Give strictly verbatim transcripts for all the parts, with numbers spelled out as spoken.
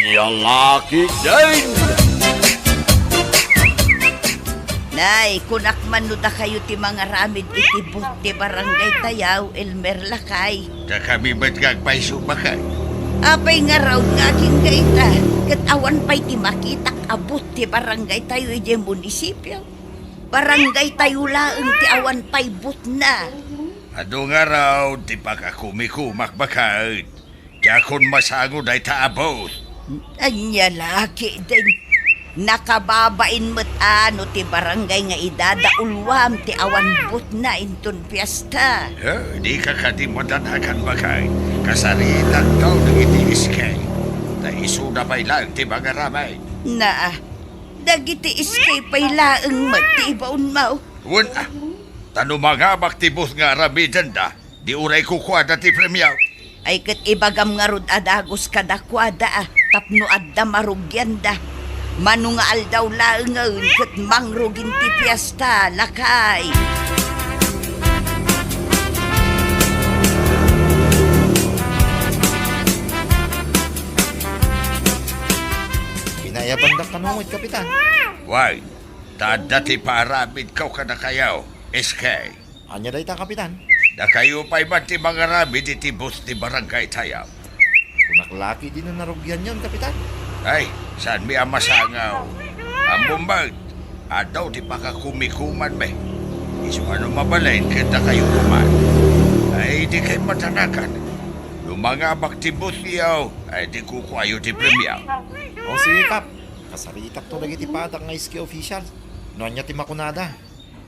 Lalaki din! Nay, kunak man no dakayo ti mangaramid iti booth ti barangay tayaw, Elmer lakay. Dakami met nga agpayso, baket. Apay ngarud nga agingga ita, ket awan pay ti makitak a booth ti barangay tayo idiay munisipio? Barangay tayo laeng ti awan pay boothna. Adu ngarud ti pakakumikumak, baket. Diakon masango dayta a booth. Ania la ketdin? Nakababain met a no ti barangay nga idadauluam ti awan boothna inton fiesta. Eh, dika kadi madanagan, baket. Kasaritakto dagiti iskay. Ta isuda pay laeng ti mangaramid. Naa, dagiti iskay pay laeng met ti ibaonmo. Wen, a. Ta no mangabak ti booth nga aramidenda, di uray kukuada ti premio. Ay ket ibagam ngarud a dagus kadakuada a tapno adda marugianda. Mano nga aldaw laengen ket mangrugin ti fiesta, lakay. Pinayabandak kano met, Kapitan. Why? Ta adda ti paaramidko kadakayo, S K. Ania dayta, Kapitan? Dakayo pay man ti mangaramid iti booth ti barangay tayo. Kunak la ketdin a narugianyon, Kapitan. Ay, saanmi a masango. Ammom met, adu ti pakakumikumanmi. Isu a no mabalin ket dakayo koman. Ay, dikay madanagan. No mangabak ti boothyo, ay di kukuayo ti premio. O, sige, Kap. Kasaritakto dagiti padak nga S K official. No ania ti makunada?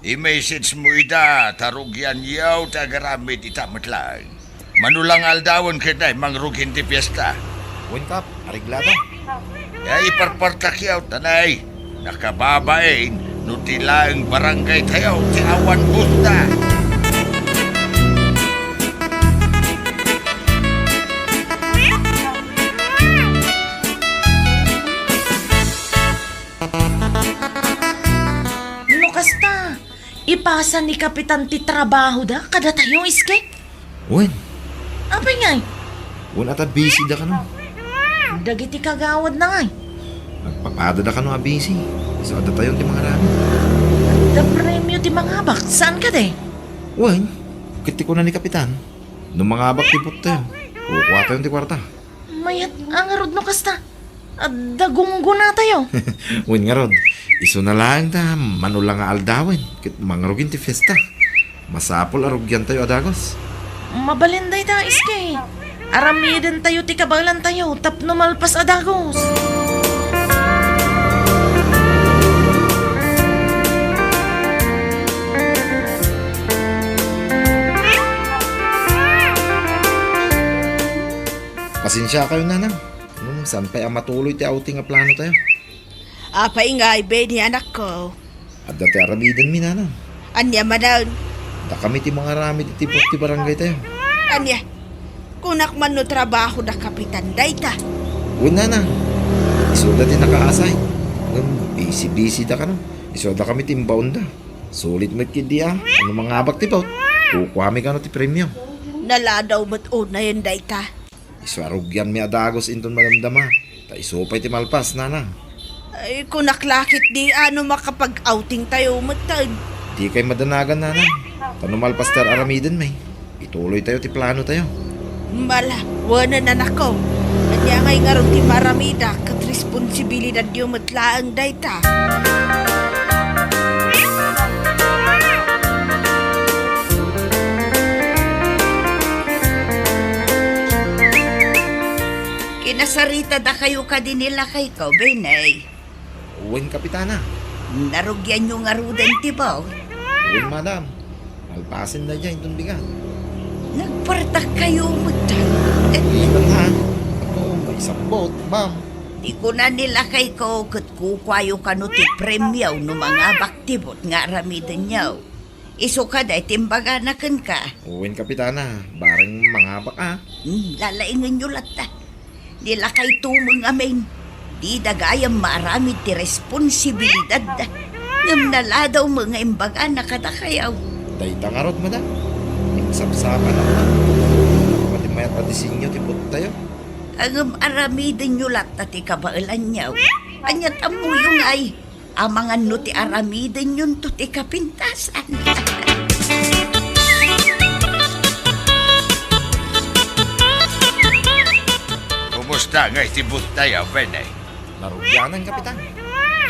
I-messagemo ida ta rugianyo ti agaramid ita met laeng. Mano la nga aldawen ketdi mangrugin ti fiesta. Wen, Kap, areglado. Ya, iparpartakyo, ta nay, nakababain no ti laeng barangay tayo ti awan boothda. No kasta, ipasa ni Kapitan ti trabahoda kadatayo, S K? Wen. Apay ngay? Wen, a ta busy da kano. Dagiti kagawad na ngay. Nagpapada da kano a busy. Isu a datayon ti mangaramid. Adda premio ti mangabak, saan kadi? Wen, ket ti kuna ni Kapitan, no mangabak ti boothtayo, kukuatayon ti kuarta. Mayat a ngarud no kasta. Adda gunggonatayo. Wen ngarud, isuna laeng ta mano la nga aldawen ket mangrugin ti fiesta. Masapul a rugiantayo a dagus. Mabalin dayta, S K. Aramidentayo ti kabaelantayo tapno malpas a dagus. Pasensiakayon, Nanang. Hmm, saan pay a matuloy ti outing a planotayo? Apay ngay, Benny, anakko? Adda ti aramidenmi, Nanang. Ania manen? Dakami ti mangaramid iti booth ti barangaytayo. Ania? Kunak man no trabaho da Kapitan dayta? Wen, Nanang. Isuda ti nakaasay. Ngem, busy-busy da kano. Isuda kami ti imbaonda. Sulit met ketdi a, no mangabak ti booth, kukuami kano ti premio. Naladaw met unayen dayta. Isu a rugianmi a dagus inton madamdama, ta isu pay ti malpas, Nanang. Ay, kunak la ketdi a no makapag-outingtayo metten. Dikay madanagan, Nanang. Ta no malpas ti ar-aramidenmi, ituloytayo ti planotayo. Mala, wen, anakko. Ania ngay ngarud ti maaramidak ket responsibilidadyo met laeng dayta. Kinasaritadakayo kadi ni lakayko, Benny? Wen, Kapitana. Narugianyo ngaruden ti booth? Wen, madam. Malpasen daydiay inton bigat. Nagpartakkayo metten. Itan ha. Apo, maisambot, ma'am. Ti kuna ni lakayko ket kukuayo kano ti premio no mangabak ti booth nga aramidenyo. Isu kadi ti imbagana kenka? Wen, Kapitana. Bareng mangabak a. Hmm, lalaingenyo latta. Ni lakayto met ngamin, dida gayam maaramid ti responsibilidadda. Ngem naladaw met nga imbagana kadakayo. Dayta ngarud, madam. Nagsapsapa na man. Pati mayat a disenyo ti boothtayo. Ngem aramidenyo latta ti kabaelanyo. Ania ti ammoyo ngay? Amangan no ti aramidenyonto ti kapintasan. Kumusta ngay ti buttayo, Benny? Narugianan, Kapitan.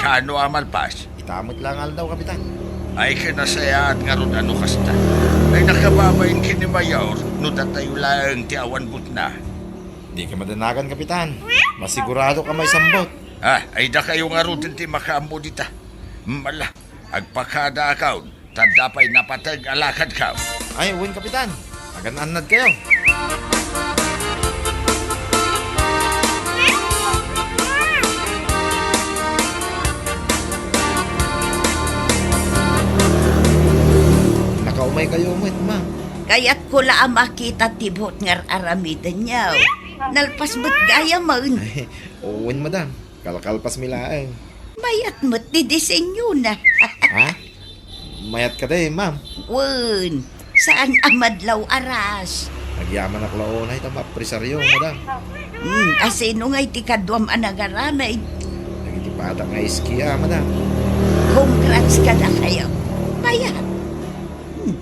Kaano a malpas? Ita met la nga aldaw, Kapitan. Ay, kinasayaat ngarud a no kasta. Ay, nakababain ken ni Mayor no datayo laeng ti awan butna. Dika madanagan, Kapitan. Masigurado ka maisambot. Ah, ay dakayo ngaruden ti makaammo dita. Mala, agpakadaakon, ta adda pay napateg a lakadko. Ay, wen, Kapitan. Agan-annadkayo. Nakaumaykayo met, ma'am. Kayatko la a makita ti buot nga ar-aramidenyo. Nalpas met gayamen. Wen, madam. Kalkalpasmi laeng. Mayat met ti disenyona. Ha? Mayat kadi, ma'am? Wen, saan a madlaw a rush. Agyamanak la unay ta maapresaryo, madam. Hmm, a sino ngay ti kaduam a nagaramid? Dagiti padak nga ski a, madam. Congrats kadakayo. Mayat. Hmm.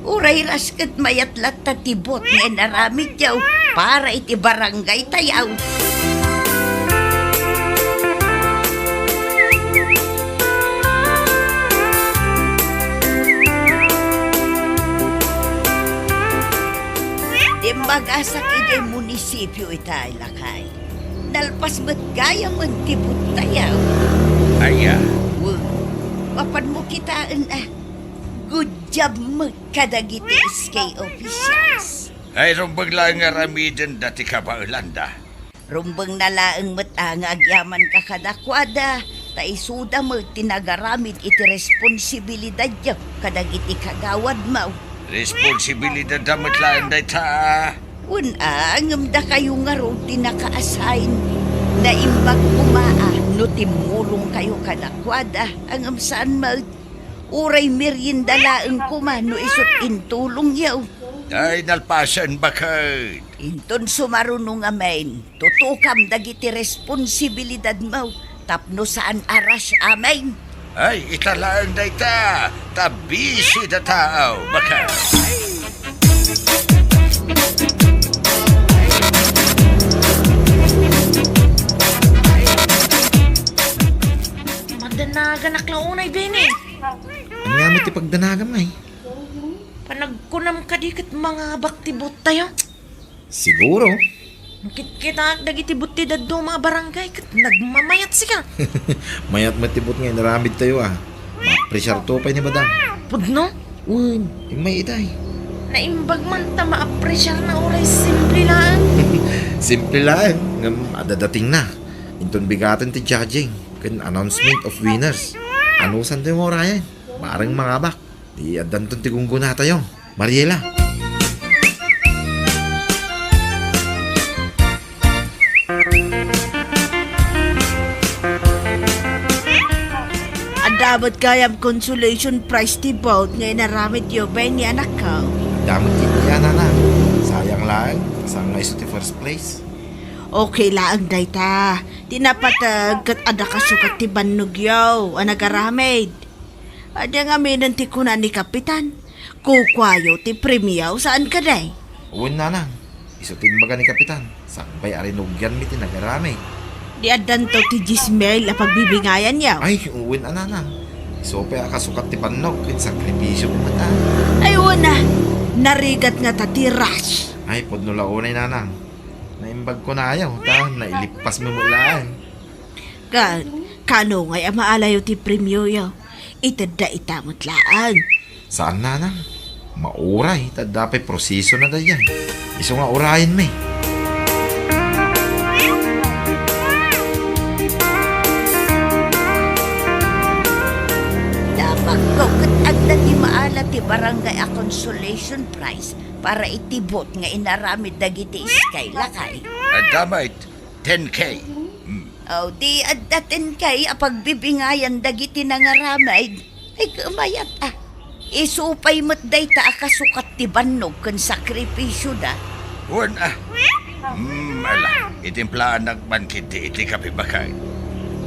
Uray rush ket mayat latta ti buot nga inaramidyo para iti barangaytayo. Dimmagasak idiay munisipio itay, lakay. Nalpas met gayamen ti buottayo. Aya? Wen, mapanmo kitaen a. Good job met kadagiti S K officials. Ay, rumbeng laeng nga aramidenda ti kabaelanda. Rumbengna laeng met a nga agyamanka kadakuada, ta isuda met ti nagaramid iti responsibilidadyo kadagiti kagawadmo. Responsibilidadda met laeng dayta. Wen a, ngem dakayo ngarud ti naka-assign. Naimbag koma a no timmulongkayo kadakuada, ngem saan met. Uray merienda laeng koma no isut' intulongyo. Ay, nalpasen, baket. Inton sumaruno ngamin, tutukam dagiti responsibilidadmo tapno saan a rush amin. Ay, ita laeng dayta, ta busy da tao, baket. Madanaganak la unay, Benny. Ania met ti pagdanagam ngay? Panagkunam kadi ket mangabak ti buottayo? Siguro. Kitkitaak dagiti buot ti dadduma a barangay ket nagmamayat sika. Mayat met ti buot nga inaramidtayo a. Maapresiarto pay ni madam. Pudno? Wen, immay itay. Naimbag man ta maapresiarna uray simple laeng. Simple laeng, ngem adda datingna. Inton bigaten ti judging ken announcement of winners. Anusantayo nga urayen? Bareng mangabak. Di addanton ti gunggonatayo. Mariela. Adda met gayam consolation prize ti bout nga inaramidyo, Benny, anakko. Adda met iti anana. Sayang laeng, saan nga isu ti first place. Okay laeng dayta. Ti napateg ket adda kasukat ti bannogyo a nagaramid. Ania ngaminen ti kuna ni Kapitan? Kukuayo ti premio, saan kadi? Wen, nanang. Isu ti imbaga ni Kapitan. Sakbay a rinugianmi ti nagaramid. Di addanto ti dies mil a pagbibingayanyo? Ay, wen a, nanang. Isu pay a kasukat ti bannog ken sakripisio met a. Ay, wen a. Narigat ngata ti rush. Ay, pudno la unay, nanang. Naimbag kunayo, ta nailippasmi met laeng. Ket, kaano ngay a maalayo ti premioyo? Itedda ita met laeng. Saan, nanang. Mauray, ta adda pay prosesona daydiay. Isu nga urayenmi. Napagko ket adda ti maala ti barangay a consolation prize para iti bout nga inaramid dagiti iskay, lakay. Adda met. Ten K. Mm. O, di adda ten K a pagbibingayan dagiti nangaramid. Ay, kumayat, a. Isu pay met dayta a kasukat ti bannog ken sakripisioda. Wen, a. Mm, ala. Itimplaannak man ketdi iti kape baket.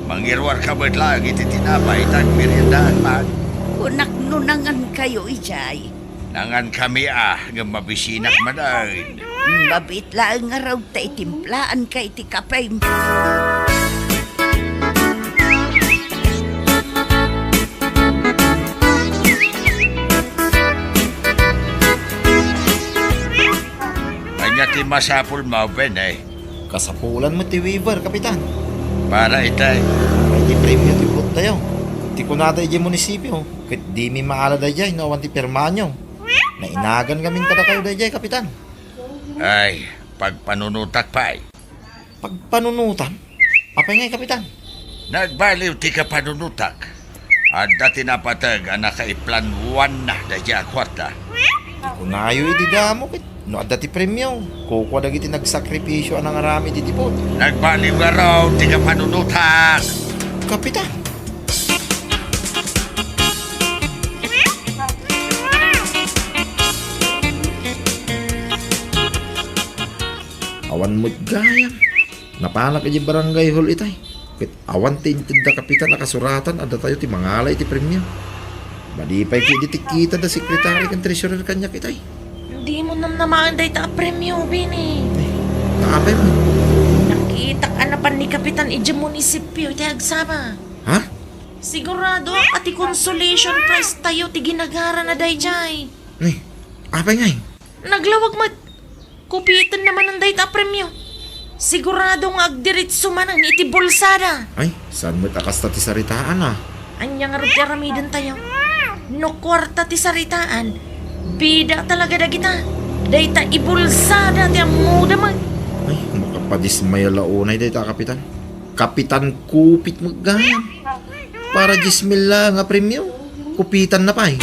Mangiruarka met laeng iti tinapay ta agmeriendaan man. Kunak no nangankayo idiay. Nangankami a, ngem mabisinak manen. Mabiit laeng ngarud ta itimplaanka iti kapem. Ania ti masapulmo, Benny? Kasapulan met ti waiver, Kapitan. Para iti? Para iti premio ti vote tayo. Ti kunada idiay munisipio, ket dimi maala daydiay no awan ti pirmaanyo. Nainagan ngamin kadakayo daydiay, Kapitan. Ay, pagpanunotak pay. Pagpanunotan? Apay ngay, Kapitan? Nagbaliw ti kapanunotak. Adda ti napateg a nakaiplanwanna daydiay a kuarta. Ikunayo idi damo ket no adda ti premio, kukua dagiti nagsakripisio a nangaramid iti vote. Nagbaliw ngarud ti kapanunotak. Kapitan. Awan met gayam. Napanak idiay barangay hall itay. Ket awan ti intedda, Kapitan, a kasuratan a datayo ti mangala iti premio. Madi pay ket idi ti kitada sekretary ken treasurer kaniak itay. Dimo namnamaen dayta a premio, Benny. Eh, ta apay met? Nakitak a napan ni Kapitan idiay munisipio iti agsama. Ha? Sigurado a ti consolation prize tayo ti ginagarana daydiay. Eh, apay ngay? Naglawag met. Kupiten na manen dayta a premio. Sigurado nga agdiritso manen iti bulsada. Ay, saan met a kasta ti saritaan, a? Ania ngarud ti aramiden tayo? No kuarta ti saritaan, bida talaga dagita. Dayta ibulsada ti ammoda met. Ay, makapadismaya la unay dayta a kapitan. Kapitan Kupit met gayam. Para dies mil la nga premio, kupitan na pay.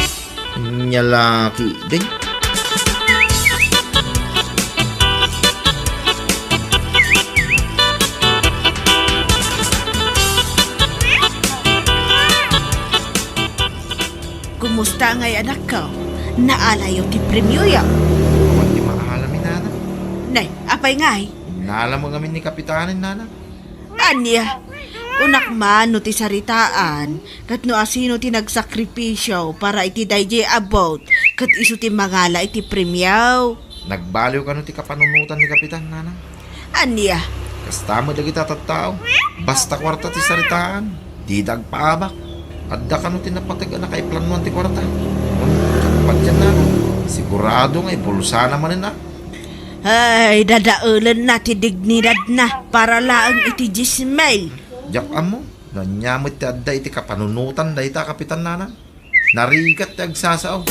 Nia la ketdi. Kumusta ngay, anakko? Naalayo ti premioyo? Awan ti maala mi, nana. Nay, apay ngay? Innala met ngamin ni Kapitanen, nana. Ania? Kunak man no ti saritaan, ket no asino ti nagsakripisio para iti daydiay a boat, ket isu ti mangala iti premio. Nagbaliw kano ti kapanunotan ni Kapitan, nanang? Ania? Kasta met dagiti a tattao. Basta kuarta ti saritaan, dida agpaabak. Adda kano ti napateg a nakaiplanwan ti kuarta? Ngem, padian, nanang, sigurado nga ibulsana manen a. Ay, dadaelenna ti dignidadna para laeng iti dies mil. Diak ammo no ania met ti adda iti kapanunotan dayta a kapitan, nanang. Narigat ti agsasao.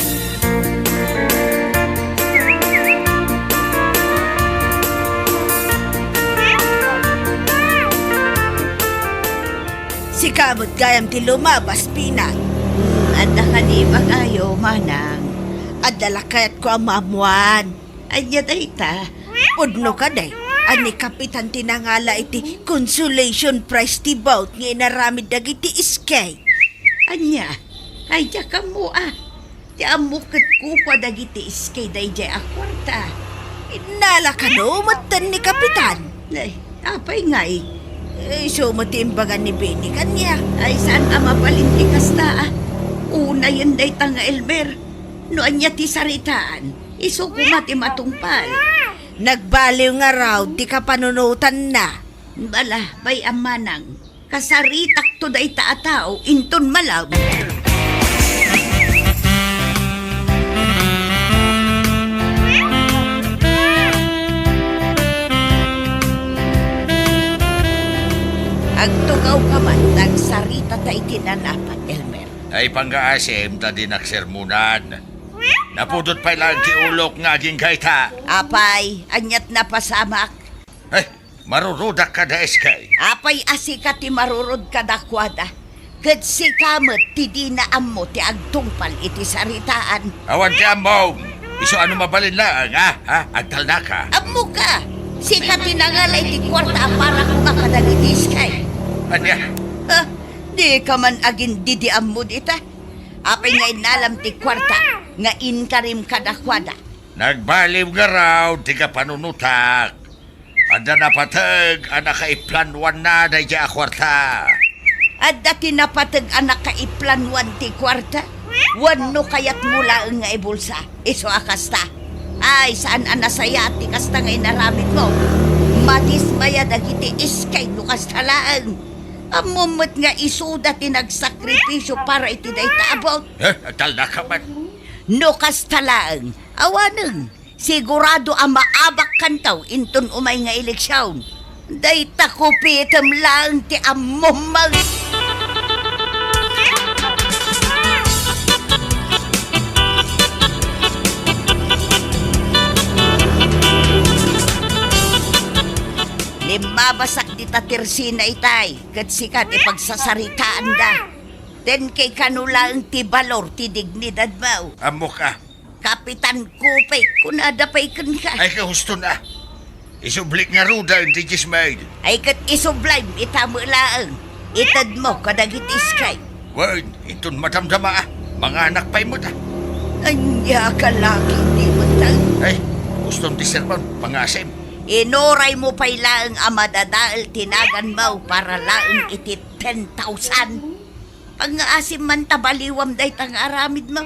Sika met gayam ti lumabas, Pinang. Hmm, adda kadi ibagayo, manang. Adda la kayatko a maammoan. Ania dayta? Pudno kadi a ni Kapitan ti nangala iti consolation prize ti boat nga inaramid dagiti iskay. Ania? Ay, diak ammo a. Ti ammok ket kukua dagiti iskay daydiay a kuarta. Innala kano metten ni Kapitan? Ay, apay ngay? Eh, isu met ti imbaga ni Benny kaniak. Ay, saan a mabalin ti kasta a. Unayen dayta nga Elmer. No ania ti saritaan? Isu koma ti matungpal. Nagbaliw ngarud ti kapanunotanna. Bala, bay-am manang, kasaritakto dayta a tao inton malem. Agtugawka man ta agsaritata iti nanapak, Elmer. Ay, pangngaasim ta dinak sermonan. Napudot pay laeng ti ulok nga agingga ita. Apay, aniat napasamak? Eh, marurodak kada S K. Apay a sika ti marurod kadakuada? Ket sika met ti dina ammo ti agtungpal iti saritaan. Awan ti ammom. Isu ano mabalin laeng, ha? Ha? Agtalnaka. Ammoka. Sika ti nangala iti kuarta a para koma kadagiti S K. Ania? Ha? Dika man agindidi ammo dita? Apay nga innalam ti kuarta nga inkarim kadakuada? Nagbaliw ngarud ti kapanunotak. Adda napateg a nakaiplanuanna daydiay a kuarta. Adda ti napateg a nakaiplanuan ti kuarta? Wenno kayatmo laeng nga ibulsa? Isu a kasta. Ay, saan a nasayaat ti kasta nga inaramidmo. Madismaya dagiti iskay no kasta laeng. Ammom met nga isuda ti nagsakripisio para iti dayta a boto. Eh, agtalnaka man. No kasta laeng, awanen, sigurado a maabakkanto inton umay nga eleksion. Dayta kupitem laeng ti ammom. Limmabasak dita tersina itay, ket sika ti pagsasaritaanda. Ten kay kano laeng ti balor ti dignidadmo. Ammok a. Kapitan Kupay, kunada pay kenka. Ay, kahuston a. Isublik ngaruden ti Jismail. Ay, ket isublim ita met laeng. Itedmo kadagiti iskay. Wen, inton madamdama a, manganak pay met a. Ania ka laki ti met laeng. Ay, huston ti sermon, pangasim. Inuraymo pay laeng a madadael ti naganmo para laeng iti ten thousand. Pangngaasim man ta baliwam dayta nga aramidmo.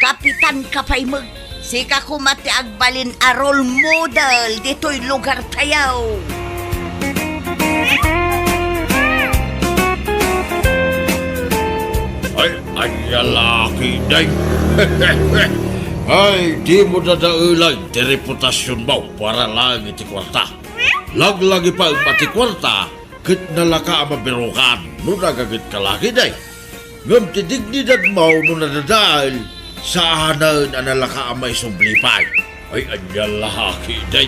Kapitan ka pay met. Sika koma ti agbalin a role model ditoy lugartayo. Ay, ania laki, day. Ay, dimo dadaelen ti reputasionmo para laeng iti kuarta. Laglagipaem a ti kuarta, ket nalaka a mabirukan no nagaget ka laki, day. Ngem ti dignidadmo no nadadael, saanen a nalaka a maisubli pay. Ay, ania laki, day.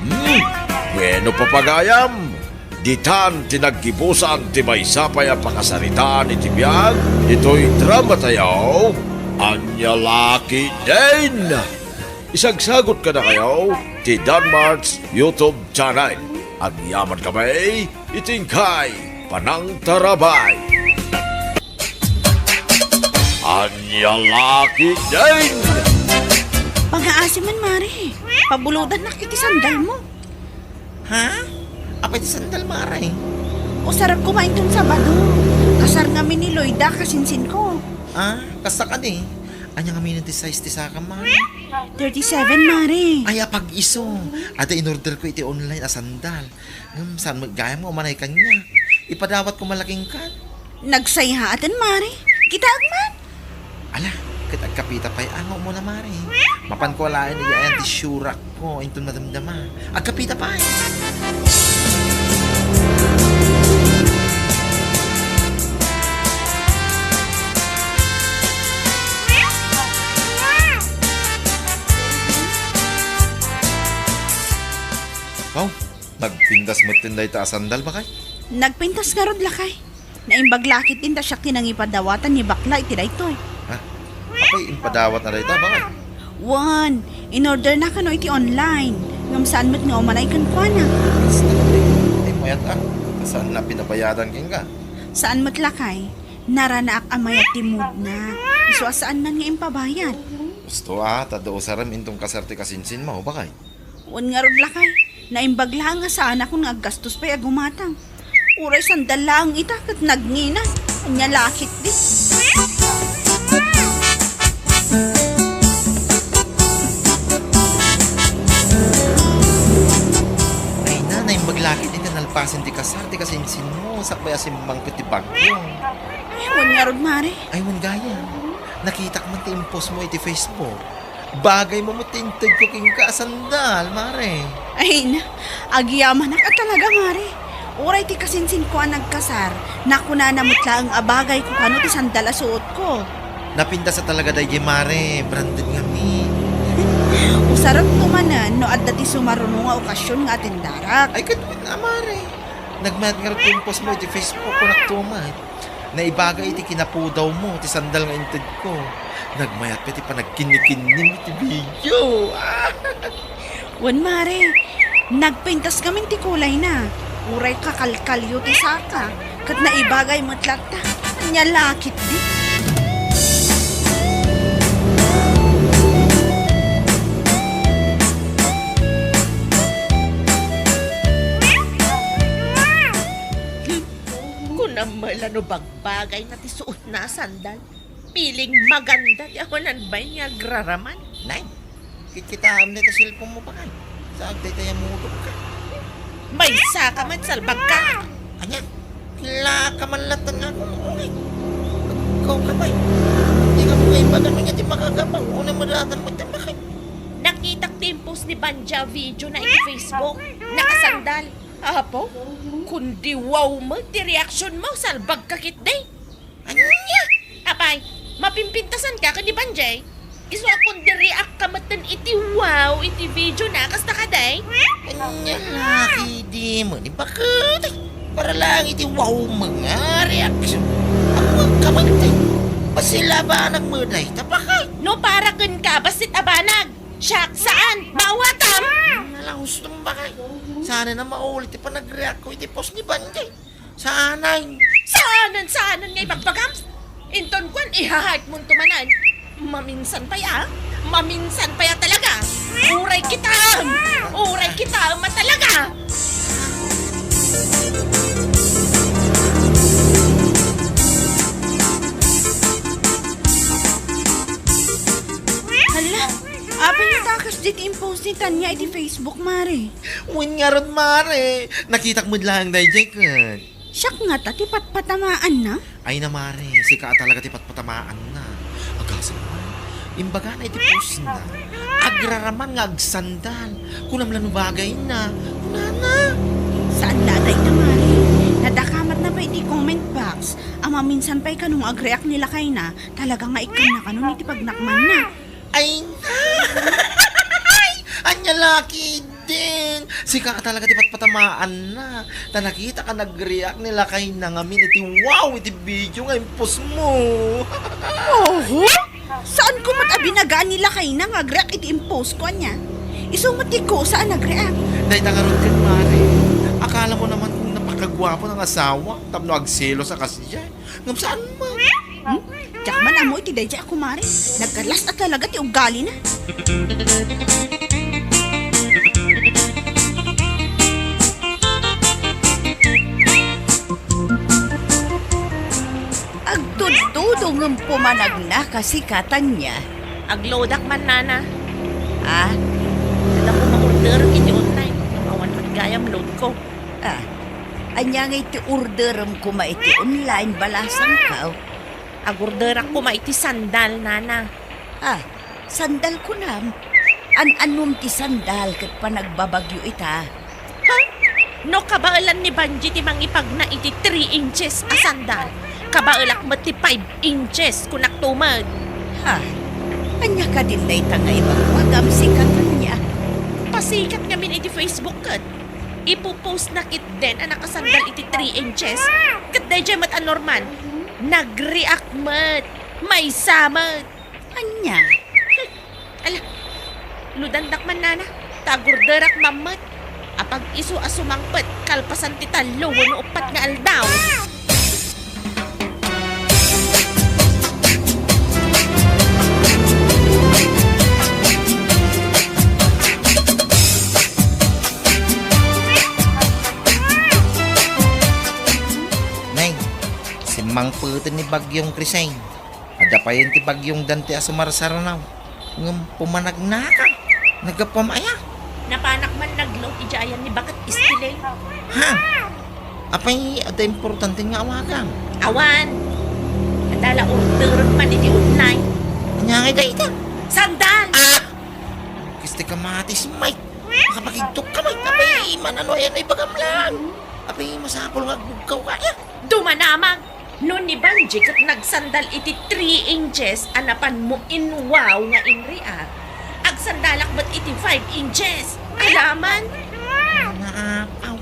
Hmm, bueno, papagayam, ditan ti naggibusan ti maysa pay a pakasaritaan iti biag, itoy dramatayo, Ania Laki Din. Isagsagot kadakayo ti Danmart's YouTube channel. Agyamankami iti inkay panangtarabay. Ania Laki Din! Pangngaasim man, Mare. Pabulodannak iti sandalmo. Ha? Apay ti sandal, Mare? Usarem koma inton Sabado. Kasar ngamin ni Loida, kasinsinko. Ah, kasta kadi? Ania ngamin ti size ti sakam, Mare? Thirty-seven, Mare. Ay, apag-isu. Adda inorderko iti online a sandal. Ngem saan met gayam nga umanay kaniak. Ipadawatko man la kenka. Nagsayaaten, Mare. Kitaek man. Ala, ket agkapita pay a nga umuna, Mare. Mapanko alaen idiay ayan ti sure-ko inton madamdama. Agkapita pay. Wow, nagpintas metten dayta a sandal, bakay? Nagpintas ngarud, lakay. Naimbag la ketdin ta siak ti nangipadawatan ni bakla iti daytoy. Ha? Apay impadawatna dayta, bakay? Wen, inorderna kano iti online. Ngem saan met nga umanay kenkuana. Ay, mayat a. Saanna pinabayadan kenka? Saan met, lakay. Naranaak a mayat ti moodna. Isu a saan man nga impabayad. Husto a, ta adda usarem inton kasar ti kasinsinmo, bakay? Wen ngarud, lakay, naimbag laeng a saanakon nga aggastos pay a gumatang. Uray sandal laeng ita ket nagnginan. Ania la ketdi? Ay na, naimbag la ketdi ta nalpasen ti kasar ti kasinsinmo, sakbay a simmangpet ti bagyo. Ay, wen ngarud, Mare. Ay, wen gayam. Nakitak man ti impostmo iti Facebook. Bagaymo met ti intedko kenka a sandal, Mare. Ay na, agyamanak a talaga, Mare. Uray ti kasinsinko a nagkasar, nakunana met laeng a bagayko kano ti sandal a suotko. Napintas a talaga daydiay, Mare. Branded ngamin. Usarekto manen no adda ti sumaruno nga okasion nga atendarak. Ay, ket wen a, Mare. Nagmayat ngarud ti impostmo iti Facebook, kunakto met. Naibagay iti kinapudawmo ti sandal nga intedko. Nagmayat pay ti panagkinnikinnim iti video. Wen, Mare, nagpintas ngamin ti kulayna. Uray kakalkalyo ti saka, ket naibagay met latta. Ania la ketdi? Mala no bagbagayna ti suotna a sandal. Piling maganda ti awanan bay nga agraraman. Nay, kitkitaem dayta cellphone mo, bakay. Saag dayta a mudok ka. Maysa ka met, salbag ka. Ania? Kila ka man latta nga agungay. Ikaw ka bay. Di ka mo ibaga no ania ti makagabaw. Una mo datan mo ti bakay. Nakitak ti impost ni Banja video na iti Facebook. Nakasandal. Apo, kundi wow met ti reaksyon mo, salbag ka ketdi. Ania? Apay, mapimpintasan ka ken ni Banjay? Isu a kundi react ka metten iti wow iti video na, kasta kadi? Ania la ketdi met ni baket? Para lang iti wow met nga reaksyon. Awan ka met, eh. Bassit la a banag met dayta, bakay. No para kenka, bassit a banag. Siak, saan? Maawatam? Nala, hustom, bakay. Saan a maulit ti panagreact ko iti post ni Banjay. Saanen. Saanen, saanen nga ibagbagam? Inton kuan, iha-heart monto manen. Maminsan pay a. Maminsan pay a talaga. Uray kitaem. Uray kitaem a talaga. Hala, apay nga takas diti impost ni Tanya iti Facebook, Mare? Wen ngarud, Mare. Nakitak met laeng daydiay ket. Siak ngata ti patpatamaanna? Ay na, Mare, sika a talaga ti patpatamaanna. Agasem man, imbagana iti postna. Agraraman nga agsandal. Kunam la no bagayna. Kunana. Saan la dayta, Mare. Nadakamatna pay iti comment box. A maminsan pay kano nga agreact ni lakayna. Talaga nga ikkanna kano iti pagnakmanna. Ay, nay! Ania la ketdin? Sika a talaga ti patpatamaanna. Ta nakitak a nagreact ni lakayna ngamin iti wow iti video nga impost mo. Oho? Saan ko met a binagaan ni lakayna nga agreact iti impost ko, ania? Isu met ti kusa a nagreact. Dayta ngarud ket, Mare. Akala mo naman kung napakaguapo ng asawa tapno agselos a kasdiay. Ngem saan man. Hmm? Diak man ammo iti daydiay a kumare. Nagkalas a talaga ti ugalina. Agtudtudo ngem pumanagna kasi katanya. Agloadak man, nana. Ah? Adda ko ma-order iti online. Awan met gayam load ko. Ah, ania nga iti orderem koma iti online, balasangko? Agorderak koma iti sandal, nana. Ah, sandal kunam? An-anom ti sandal ket panagbabagyo ita? Ha? No kabaelan ni Banji ti mangipagna iti three inches a sandal, kabaelak met ti five inches, kunak tumed. Ha? Ania kadin dayta nga ibagbagam, sika Tanya? Pasikat ngamin iti Facebook ket. Ipu-post na ketdin a nakasandal iti three inches. Ket daydiay met a normal. Nag-react met. Maysa met. Ania? Ala, ludandak man, nana. Ta agorderak man met. Apag-isu a sumangpet kalpasan ti tallo wenno uppat nga aldaw. Nay, simmangpeten ni Bagyong Kriseng. Adda payen ti Bagyong Dante a sumarsaranaw. Ngem pumanagnaka. Naggapuam aya? Napanak man naglaw iti ayan ni Baket Istileng. Ha? Apay, adda importante nga awagam? Awan. Adda la orderek man iti online. Ania ngay dayta? Sandal! Ah! Kis ti kamatis, Mike. Makapagidtok ka, Mike. Apay, man-ano ayan ay bagam lang. Apay, masapul nga agbugkaw ka aya. Dumanamag! No ni Banji ket nagsandal iti three inches a napanmo in wow nga in-react, agsandalak met iti five inches. Alaman? Naapaw.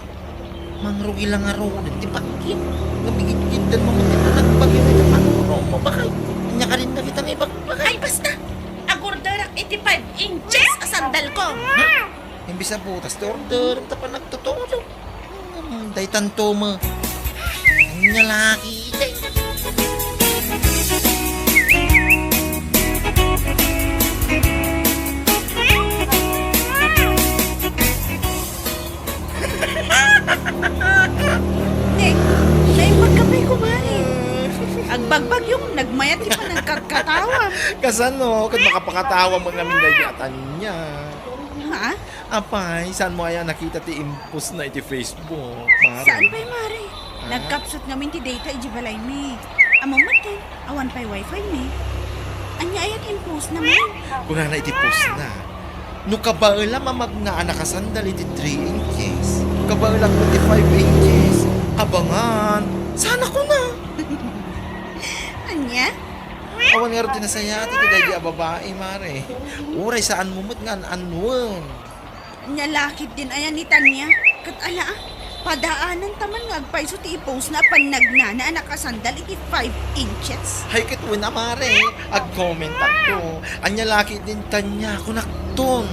Mangrugi la ngaruden ti bagyo. Nga migidgiddan mo met ti panagbagyo iti panunom mo, bakay. Ania kadin dagita nga ibagbagay? Ay, basta! Agorderak iti five inches a sandal ko. Ha? Imbis a butas ti order, ta panagtutulog. Hmm, daytan to mo. Ania lagi, day. Ne, naimbag ka pa Kumare, agbagbagyo, nagmayat ti panagkatkatawan. Kasano? Ket makapakatawa met ngamin daydi a Tania. Ha? Apay, saan mo aya nakita ti impostna iti Facebook, mare? Saan pay, mare? Ah? Nagkapsut ngamin ti data iti balaymi. Ammom met, awan pay wifi mi. Ania aya ti impostna, mare? Kunana iti postna, "No kabaelam a magna a nakasandal iti three inches, kabaelak met ti five inches. Abangan." Saan a kuna? Ania? Awan ngarud ti nasayaat iti daydi a babai, mare. Uray saan mo met nga an-anuen. Ania la ketdin aya ni Tania? Ket ala, a, padaananta man nga agpayso ti ipostna a pannagnana a nakasandal iti five inches. Hay ket wen a, mare, agkomentagto. Ania la ketdin, Tania, kunakton.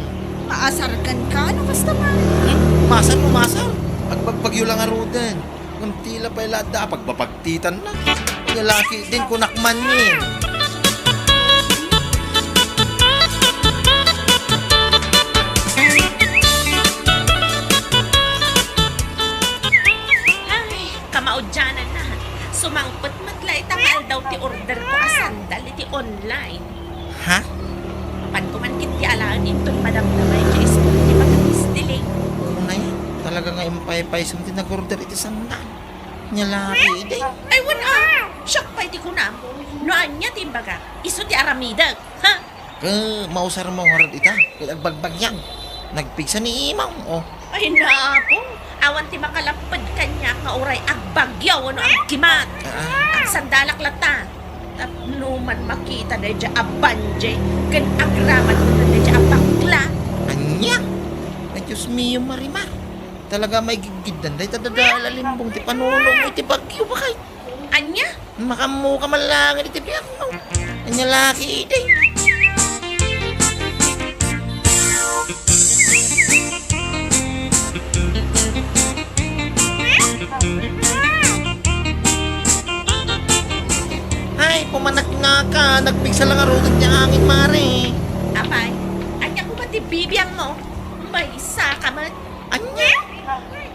Maasar kenka no kasta, mare? Hmm? Maasar no maasar. Agbagbagyo la ngaruden. Ngem tila pay la adda a pagbabagtitanna. Ania la ketdin, kunak manen. Ay, kamaudiananna. Sumangpet met la ita nga aldaw ti order ko a sandal iti online. Ha? Mapanko man ketdi alaen inton madamdama idiay iskul ti pagkakisdiling. Unay, talaga nga impaypaysom ti nag-order iti sandal. Ania la ketdi. Ay, wen a! Siak pay ti kunam. No ania ti imbagak, isu ti aramidek. Ha? Ket mausarmo ngarud ita, ket agbagbagyam. Nagpigsa ni imaw, o. Ay, Apo, awan ti makalapped kaniak nga uray agbagyo wenno agkimat. Ah. Agsandalak latta. Tapno man makita daydiay a banjay ken agraman met daydiay a bakla. Ania? Ay, Dios mio, Marimar. Talaga maigidgiddan dayta dadael a limbong ti panunotmo iti bagyo, bakay. Ania? Makaammoka man laeng iti biagmo. Ania la ketdi. Ay, pumanaknaka, nagpigsa la ngaruden ti angin, mare. Apay, ania koma ti bibiangmo? Maysa ka met. Ania?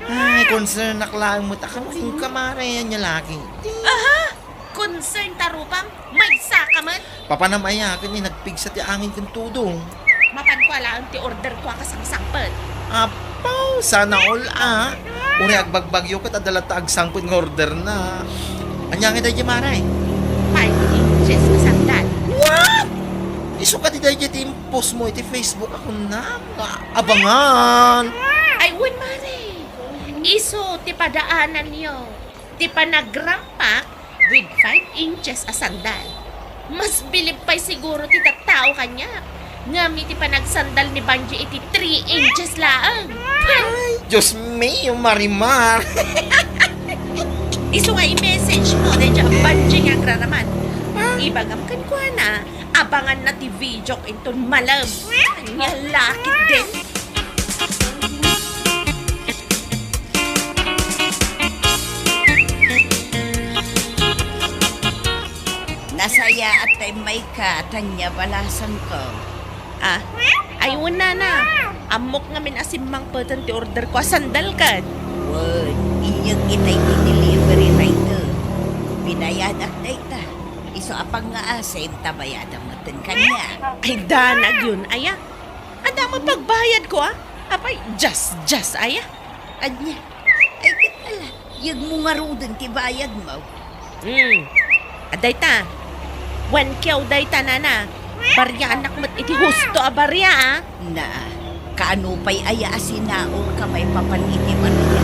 Ay, concern-ak laeng met a kano kenka, mare, ania la ketdi. Aha! Concern ta rupam, maysa ka met. Papanam aya ket ni nagpigsa ti angin ken tudong. Mapanko alaen ti order ko a kasangsangpet. Apo, sana all, a. Uray agbagbagyo ket adda latta agsangpet nga orderna. Ania ngay daydiay, mare? Five inches a sandal. What? Isu kadi daydiay ti impostmo iti Facebook a kunam nga abangan. Ay, wen, mare. Isu ti padaananyo ti panagrampak with five inches a sandal. Mas bilib pay siguro ti tattao kaniak ngem iti panagsandal ni Banji iti three inches laeng. Ay, Dios mio, Marimar! Isu nga i-message mo daydiay a Banji nga agraraman. Ah? Ibagam kenkuana, abanganna ti video inton malem. Ania la ketdin. Nasayaat ta immayka, Tania, balasangko. Ah, ay, wen, nana. Ammok ngamin a simmangpeten ti order ko a sandal ket. Wen, inyeg itay ti delivery rider. Binayadak dayta. Isu a pangngaasim ta bayadam metten kaniak. Ay, danag yon, aya. Adda met pagbayad ko, a. Apay, just, just, aya. Ania? Ay, ket ala, yegmo ngaruden ti bayadmo. Hmm. Adayta. One kyaw dayta, nana. Bariaannak met iti husto a baria, a. Na, kaano pay aya a sinaurka maipapan iti baria?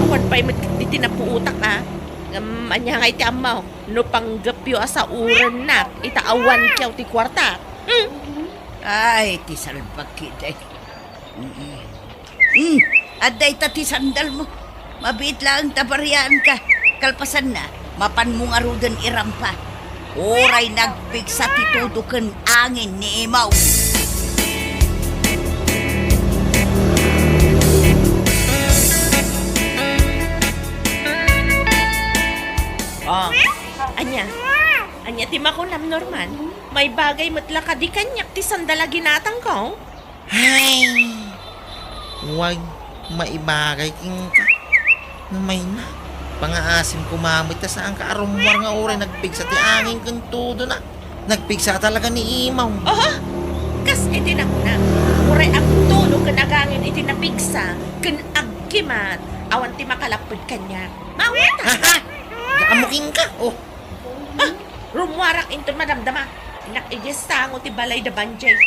Awan pay met ket ti napuotak, a. Ngem ania ngay ti ammok no panggepyo a saorennak ita a one kyaw ti kuarta? Hmm. Ay, ti salbag ketdi. Mm. Mm, adda ita ti sandalmo. Mabiit laeng ta bariaanka. Kalpasanna, mapanmo ngaruden irampa. Uray nagpigsa ti tudo ken angin ni imaw. Ah, ania? Ania ti makunam, Norman? Maibagay met la kadi kaniak ti sandal a ginatangko? Ay, way maibagay kenka. Numayna, Pangaasim koma met ta saanka a rummuar nga uray nagpigsa ti angin ken tudona. Nagpigsa talaga ni Imong. Oho! Kas iti nakuna, uray agtulog ken agangin iti napigsa ken agkimat, awan ti makalapped kaniak. Mawita! Haha! Naamukin ka! Oh! Ah! Rummuarak inton madamdama. Nak idiay sango ti balay da Banjay.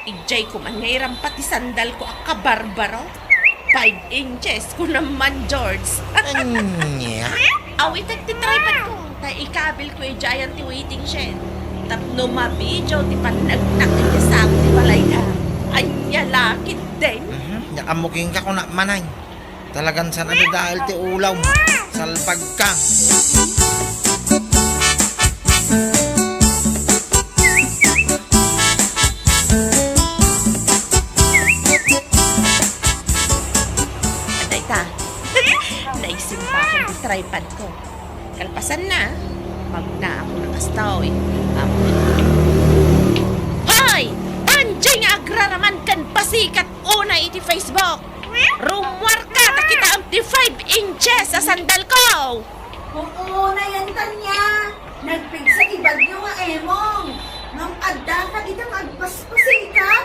Idiay koman nga irampa ti sandal ko a kabarbaro. Five inches, kunam man, George. Ania? Awitek ti tripod ko. Ta ikabil ko idiayan ti waiting shed. Tapno mabidio ti pannagnak idiay sango ti balay da. Ania la ketdin? Mhm. Naamukin ka, kuna manay. Talagan saan a dadael ti ulaw. Salbag ka. Dayta. Naisimpa ti tripod ko. Kalpasanna, magna ako na kastoy. Am-, Hoy! Banjay nga agraraman ken pasikat unay iti Facebook! Rummuarka ta kitaem ti five inches a sandal ko! Kung unay, Tanya, nagpigsa ti bagyo nga Emong. Ngem adda ka dita nga agpaspasikat?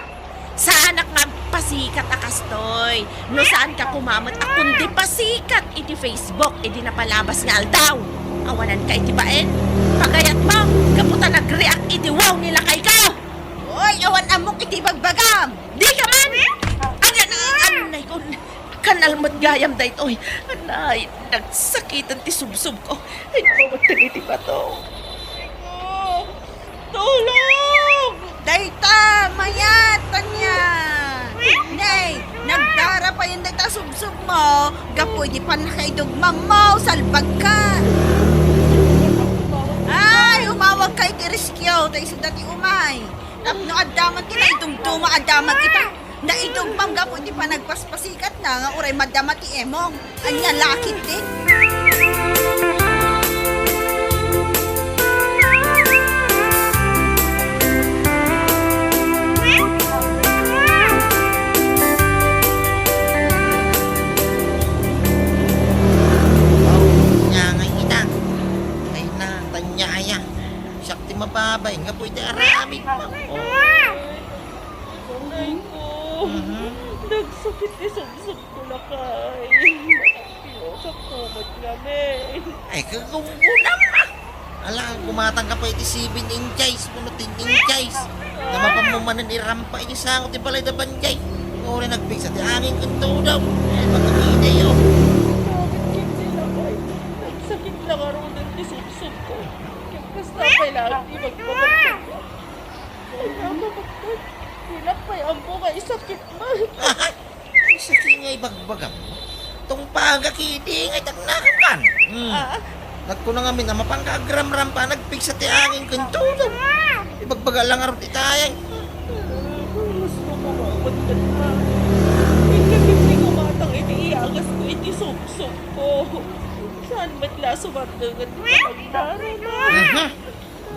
Saanak nga agpasikat a kastoy. No saanka koma met a kundi pasikat iti Facebook, idi napalabas nga aldaw. Awananka iti bain. Pagayatmo, gapu ta nagreact iti wow ni lakayko. Oy, awan ammok iti ibagbagam. Dika man! Ayan, anay ko. Kanal met gayam daytoy. Anay, nagsakitan ti subsob ko. Ay, naku, iti bato. Tulong! Dayta, mayat, Tanya! Nay, nagdara payen dayta subsob mo, gapu iti pannakaidugmam mo, salbag ka! Ay, umawag ka iti rescue, ta isu dati umay. Tapno adda man ti naidumduma a damag ita. Naidumdum gapu iti panagpaspasikatna nga uray madama ti Emong. Ania la ketdin? Aw, nia ngay ita. Ay na, Tanya aya. Siak ti mababain gapu iti aramidmo. Oh. Nay ko. Mhm. Nagsakit ti subsob ko, lakay. Pinusak ko met ngamin. Ay, kagumgulam, ah. Ala, gumatang ka pa iti seven inches, wenno ten inches. Nga mapan mo manen irampa iti sango ti balay da Banjay. Uray nagpigsa ti angin ken tudaw. Ay, pagkakita yo. Bakit hindi, lakay? Nagsakit la ngaruden ti subsob ko. Kasta pay laeng ti magpakagpakit. Ay, naku, bakit? Hilak pay ampo nga isakit man. Ay, sakit nga ibagbagam. Tungpaga kidi nga itagnakan kan. Hmm. Ah. Nagkuna ngamin a mapanka agramrampa, nagpigsa ti angin ken tudaw. Ibagbaga la ngarud itay. Gusto ko mawat ka na. Ikagit ni kumatang iti iyagas ko iti subsob ko. Saan met la sumardengen ti pagdarama? Mhm.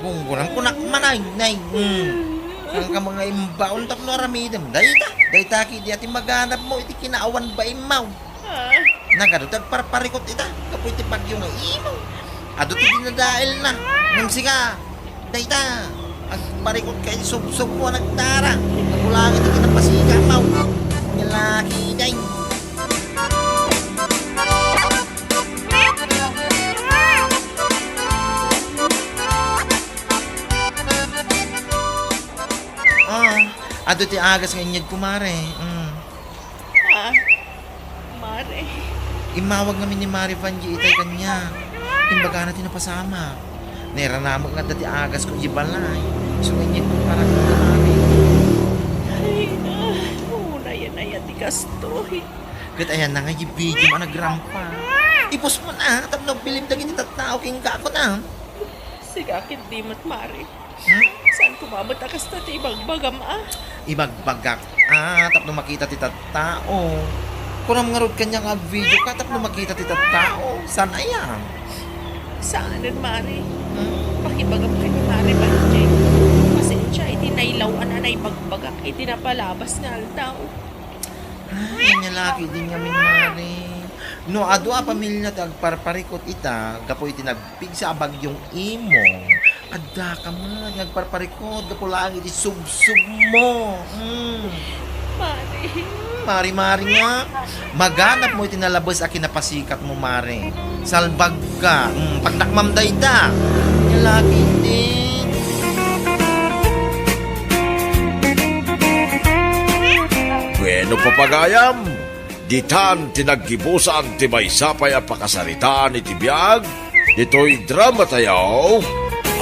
Gunggunan ko nak manay, nay. Hmm. Saan ka mga imbaon tapno aramidem? Dayta, dayta ki di ati maganap mo iti kinaawan ba immaw? Ah. Nagadu ti agparparikot ita, gapu iti bagyo nga Imong. Adu ti dinadael na. Ngem sika, dayta, agparikot ka iti subsob mo a nagdara. Gapu laeng iti kinapasikat mo. Nga laki, day. Ah, adu ti agas nga inyeg ko, mare. Mm. Ah, mare. Immawag ngamin ni Mare Vangie itay kaniak. Imbagana ti napasamak. Nairanamek nga adda ti agas ko idiay balay. Isu nga inyeg ko para kenka, mare. Ay, na. Unay a naya ti kastoy. Ket ayanna nga idiay video mo a nagrampa. I-post mo na, tapno agbilin dagiti tattao kenka, kuna. Sika ket di met, mare. Hmm? Saan koma met a kasta ti ibagbagam, a? Ibagbagak, a, tapno makita ti tattao. Kunam ngarud kaniak nga agvideo ka tapno makita ti tattao. Saan aya? Saanen, mare. Hmm? Pakibagam ken ni Mare Banjay. Pasensia iti nailaw-an a naibagbagak iti napalabas nga aldaw. Ay, ania la ketdin ngamin, mare. No adu a pamilya ti agparparikut ita gapu iti nagpigsa a bagyong imo, addaka met nga agparparikut gapu laeng iti subsubmo. Mm. Mari. Mari-mari nga. Maganapmo iti nalabes a kinapasikatmo, Mari. Salbagka. Mm, pagdakmam dayta. Lalaki din. Bueno, papagayam, ditan ti naggibusan ti maysa pay a pakasaritaan iti biag ditoy drama tayo,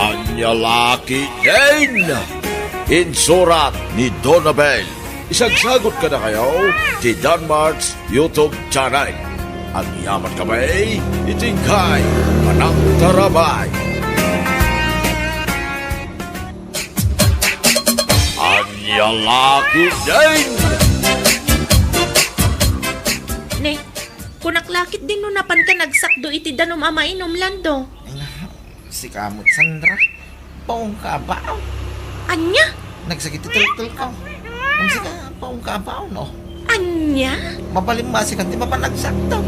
Ania La Ketdin. Insurat ni Donabel. Isagsagot kadakayo ti Danmart's YouTube channel. Agyaman kami iti inkay panagtarabay. Ania La Ketdin! Ne, kunak la ketdin no napanka nagsakdo iti danum a mainum, Lando. Ay, na, sika met, Sandra. Baonka a baon. Ania? Nagsakit ti teltelko. Ngem sika, baonka a baon, o. Ania? Mabalin masikan ti mapan nagsakdo.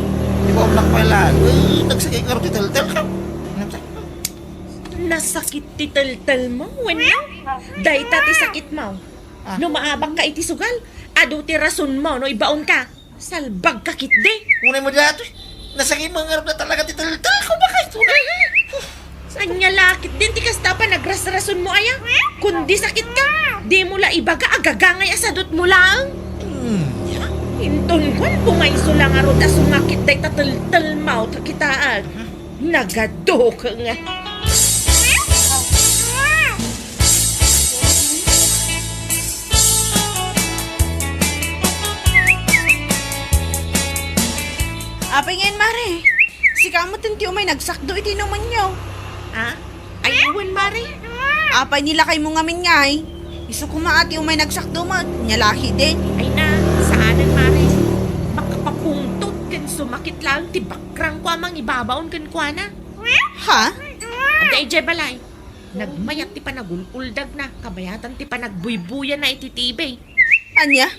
Di ba, umnak pay laeng, eh, nagsakit ngarud ti teltelko. Nasakit ti teltelmo wenno? Dayta ti sakitmo. Ah. No maabakka iti sugal, adu ti rasonmo no ibaonka. Salbagka ketdi. Unay met daytoy. Nasakit met ngarud talaga ti teltelko, baket. Unay. Ania la ketdin ti kasta a panagrasrasonmo aya? Kundi sakitka, dimo la ibaga a gagangay a sadutmo laeng. Hmm, ya. Inton kuan, pumayso la ngarud a sumakit dayta teltelmo ta kitaek. Nagaduka nga. Apay ngayen, Mare? Sika met ti umay nagsakdo iti inumenyo. Ha? Ay, wen, Mare. Apay ni lakaymo ngamin ngay? Isu koma a ti umay nagsakdo met, nia la ketdin. Ay na, saanen, Mare. Makapapungtot ken sumakit laeng ti bakrangko a mangibabaon kenkuana. Ha? Adda idiay balay. Nagmayat ti panagul-uldagna, kabayatan ti panagbuybuyana iti T V. Ania?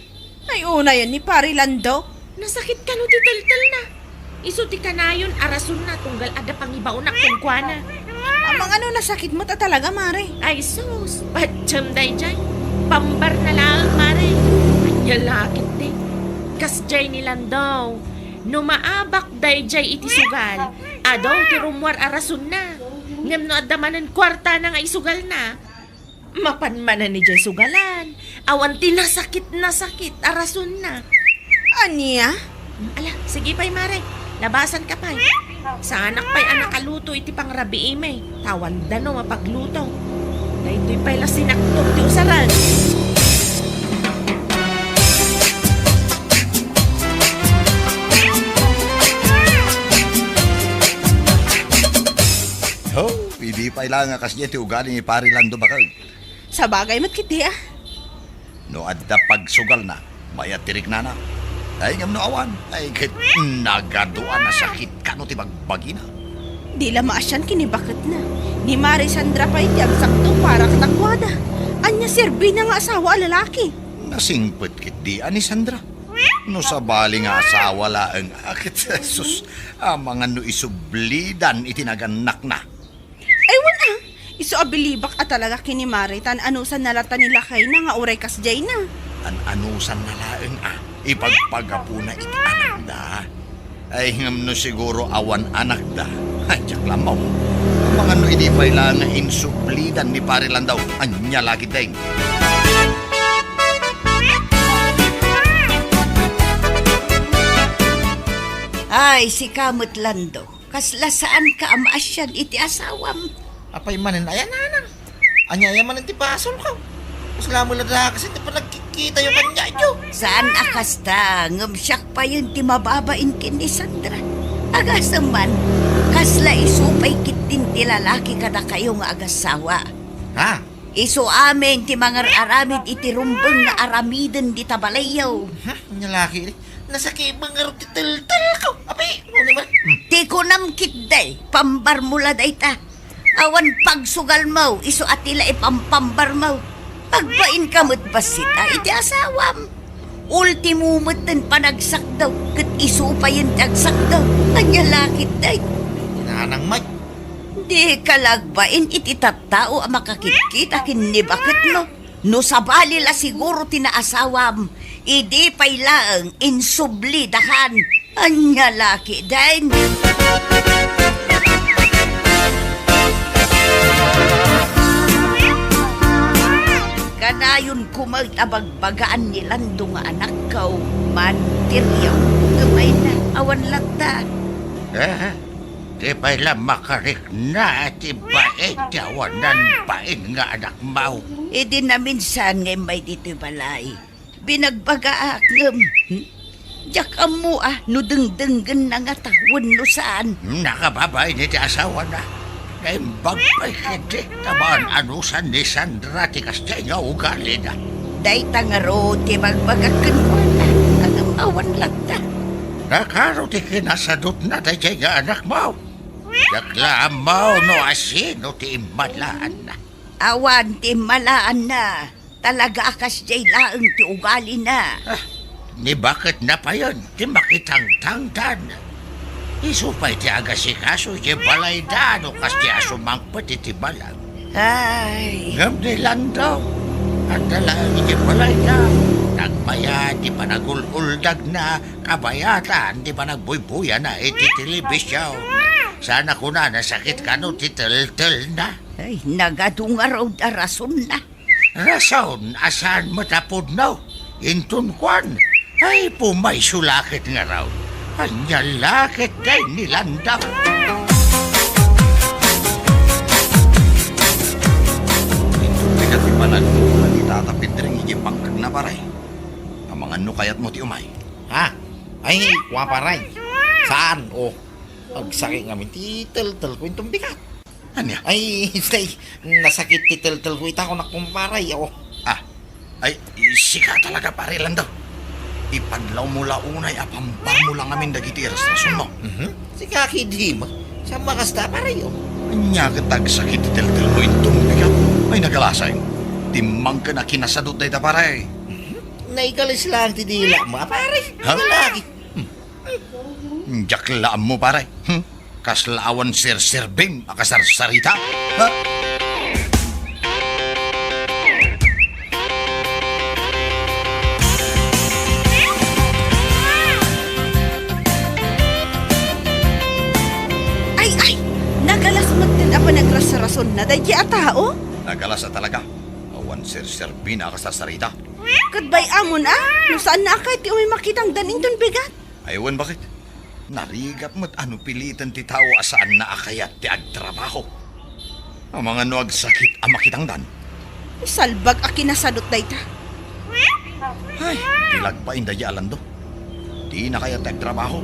Ay, unayen ni Pari Lando? Nasakit kano ti teltelna. Isu ti kanayon a rasonna tunggal adda pangibaonak kenkuana. Amangan no nasakit met a talaga, Mare? Ay sus, patiem daydiay. Pambarna laeng, Mare. Ania la ketdi. Kasdiay ni Lando. No maabak daydiay iti sugal, adu ti rummuar a rasonna. Ngem no adda manen kuartana nga isugalna, mapan manen idiay sugalan. Awan ti nasakit-nasakit a rasonna. Ania? Ala, sige pay, Mare. Labasanka pay. Saanak pay a nakaluto iti pangrabiimi. Ta awan danum a pagluto. Daytoy pay la sinaktok ti usaran. Oh, idi pay la nga kasdiay ti ugali ni Pari Lando, baket. Sabagay met ketdi, a. No adda pagsugalna, mayat ti riknana. Ay, ngem no awan, ay ket nagadu a nasakit kano ti bagbagina. Di la maasian ken ni baketna. Ni Mare Sandra pay ti agsakdo para kadakuada. Ania serbina nga asawa a lalaki? Nasingpet ketdi a ni Sandra. No sabali nga asawa laeng a ket, sus, amangan no isublidan iti nagannakna. Ay, wen a, isu a bilibak a talaga ken ni Mare, ta an-anusanna latta ni lakayna nga uray kasdiayna. An-anusanna laeng a ipagpagapuna iti anakda. Ay, ngem no siguro awan anakda, ay, diak la ammo. Amangan no idi pay la nga insublidan ni Pare Landau, ania la ketdin? Ay, sika met, Lando. Kasla saanka a maasian iti asawam? Apay manen aya, nanang? Ania aya manen ti basolko? Kasla met la dakes ti panagkikkitayo kaniayo. Saan a kasta, ngem siak payen ti mababain ken ni Sandra. Agasem man, kasla isu pay ketdin ti lalaki kadakayo nga agasawa. Ha? Isu amin ti mangar-aramid iti rumbeng nga aramiden dita balayyo. Hmm, nia la ketdi. Nasakit met ngarud ti teltelko. Apay, ania man? Hmm. Ti kunam ketdi, pambarmo la dayta. Awan pagsugalmo, isu a ti la ipampambarmo. Agbainka met bassit a iti asawam. Ultimo metten panagsakdaw, ket isu payen ti agsakdaw. Ania la ketdin? Nanang May. Dika la agbain iti tattao a makakitkita ken ni baketmo. No sabali la siguro ti naasawam, idi pay laeng insubli dakan. Ania la ketdin? Kanayonko met a bagbagaan ni Lando nga anakko, mantiryo. Ngem ay na, awan latta. Eh, di pay la makarikna ti bain ti awanan bain nga anakmo. Idi naminsan nga immay ditoy balay, binagbagaak ngem, hmm? Diak ammo a no dengdenggenna ngata wenno saan. Nakababain iti asawana. Naimbag pay ketdi ta maan-anusan ni Sandra ti kasdiay nga ugalina. Dayta ngarud ti bagbagak kenkuana, ngem awan latta. Nakaro ti kinasadutna daydiay nga anakmo? Diak la ammo no asino ti immalaanna. Awan ti immalaanna. Talaga a kasdiay laeng ti ugalina. Ah, ni baketna payen ti makitangtangdan. Isu pay ti agasikaso iti balayda no kasdiay a sumangpet iti balang. Ay. Ngem ni Lando, adda laeng iti balayda. Nagbayat ti panagul-uldagna, kabayatan ti panagbuybuyana iti telebision. Saan a kunana sakit kano ti teltelna. Ay, nagadu ngarud a rasonna. Rason a saan met a pudno inton kuan, ay, pumayso la ket ngarud. Ania la ketdin ni Lando? Inton bigat ti panagmula ni Tata Pedring iti pangkegna, pare. Amangan no kayatmo ti umay. Ha? Ay, kua, pare. Saan? Oh, agsakit ngamin ti teltelko inton bigat. Ania? Ay, tay, nasakit ti teltelko ita, kunak, kumpare, o. Ah, ay, sika talaga, pare Lando. Ipadlawmo la unay a pamparmo la ngamin dagiti irasrasonmo. Mhm. Sika ketdi met. Saan a kasta, pare, o? Ania ket agsakit ti teltelmo inton bigat? Ay, nagalasay. Timmangken a kinasadut dayta, pare. Mhm. Naikalis laeng ti dilamo, a, pare. Ha? Lalaki. Hmm. Diak la ammo, pare. Hmm? Kasla awan serserbim a kasarsarita. Ha? Ay, ay! Nagalas metten a panagrasrasonna daydiay a tao? Nagalas a talaga. Awan serserbina a kasarsarita. Ket bay-amon a, no saanna a kayat ti umay makitangdan inton bigat. Ay, wen, baket? Narigat met a no piliten ti tao a saanna a kayat ti agtrabaho. Amangan no agsakit a makitangdan. Salbag a kinasadut dayta. Ay, ti lagpain daydiay a Lando. Dina kayat ti agtrabaho.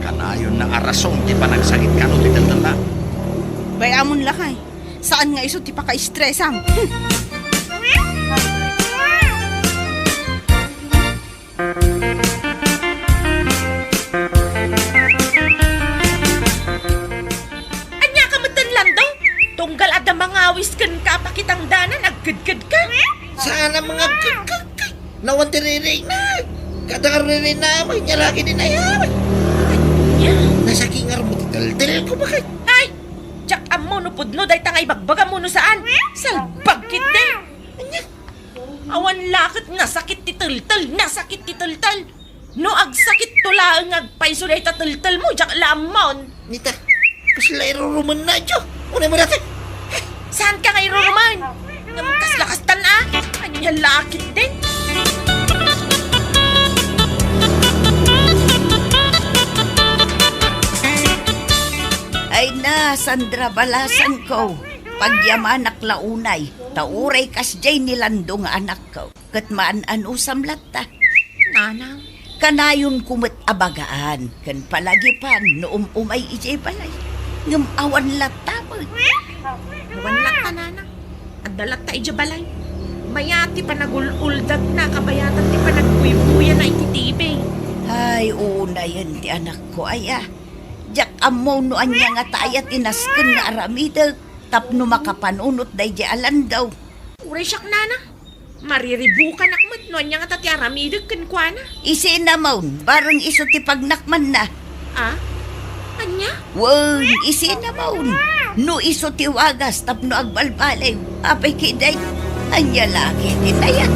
Kanayonna a rason ti panagsakit kano ti teltelna. Bay-amon lakay. Saan nga isu ti pakaestresam. Hmm. Ania ka metten, Lando? Tunggal adda mangawis kenka a pakitangdanan, agkedkedka? Saan a mangagkedkedka? Nawan ti ririkna. Kada ka ririkna, may nyalaki din ayaw. Ania? Nasakingar mo ti teltelko, baket? Ay! Diak ammo no pudno dayta nga ibagbagam wenno saan. Salbag ketdi. Ania? Awan la ket nasakit ti teltel, nasakit ti teltel. No agsakitto laeng nga agpayso dayta teltelmo, diak la ammon. Nita, kasla irurumenna, Diyo. Unay mo dati. Saanka nga irurumen? Ngem kasla kastan a? Ania la ketdin? Ay na, Sandra, balasanko. Pagyamanak la unay, ta uray kasdiay ni Lando nga anakko, ket maan-anusam latta. Nanang. Kanayonko met a bagaan ken palagipan no um-umay idiay balay. Ngem awan latta met. Awan latta, Nanang. Adda latta idiay balay. Mayat ti panagul-uldagna, kabayatan ti panagbuybuyana iti T V. Ay, unayen ti anakko aya. Diak ammo no ania ngata aya ti nasken nga aramidek tapno makapanunot daydiay a Lando. Uray siak, Nana. Mariribukanak met. No ania ngata ti aramidek kenkuana? Isinamon, bareng isu ti pagnakmanna. Ah? Ania? Wen, isinamon. No isu ti wagas tapno agbalbaliw, apay ketdi? Ania la ketdi dayta?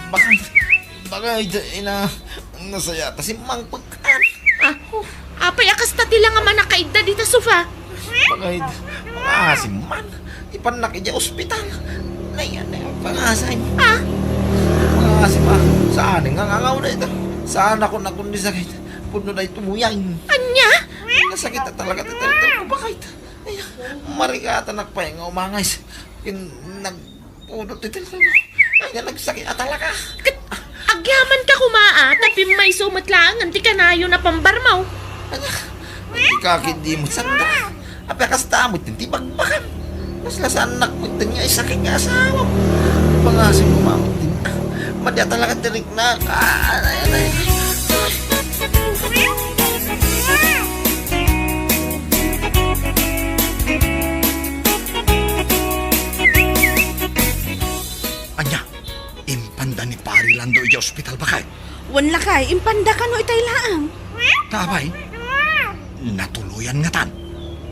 Bakit? Bakit, ina? Nasayata si Mang pagkaan. Ah, oh, apay a kasta ti la nga manakaidda dita sofa? Bakit? Maasim man. Ipannak idiay ospital. Nay, nay, pangasim. Ah? Pangasim, ah. Saan nga ngangaw na ito? Saan ako nakon ni sakit? Pudno na ito muyang. Ania? Nasakit na talaga ti teltel ko. Bakit? Ay, marikatanak pay nga umangay. Kin-, nag-, Pudot ti teltel mo. Ay, nga nagsakit a talaga. Ket, agyaman ka koma, a, ta pimmayso met laeng ti kanayon a pambarmo. Ania, ay, di ka ketdi met sanda. Apay a kasta met ti bagbakan. Mas lasaannak met nga isakit nga asawam. Pangasim mo, mama, din. Madi a talaga ti riknak. Ah, ay, ay. Ania, impanda ni Pari Lando idiay ospital, bakay? Wen lakay, impanda kano itay laeng. Ta apay? Natuloyan ngatan.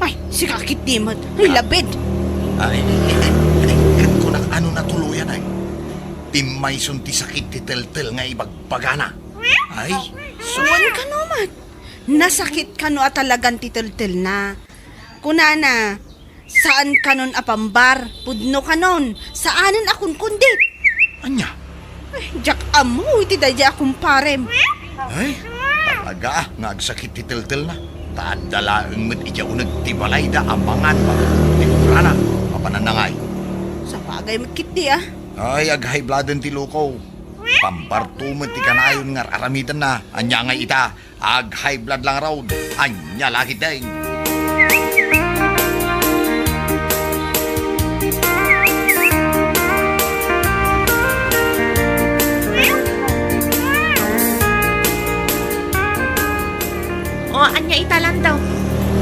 Ay, sika ketdi met. Ay, ah, labid. Ay, ay, ay, ket kunak, ano natuloyan, ay? Pimmayson ti sakit ti teltel nga ibagbagana. Ay, sus. Wen kano met. Nasakit kano a talagan ti teltelna. Kunana, saan kanon a pambar, pudno kanon, saanen a kunkundi. Ania? Ay, diak ammo iti daydiay a kumparem. Ay, talaga, a, nga agsakit ti teltelna. Ta adda laeng met idiay uneg ti balayda a mangan manen ti kubrana. Mapanannangay. Sabagay met ketdi, a. Ay, ag-high blooden ti loko. Pambarto met ti kanayon nga ar-aramidenna. Ania ngay ita? Ag-high blood lang raw. Ania la ketdin? O, ania ita, Lando?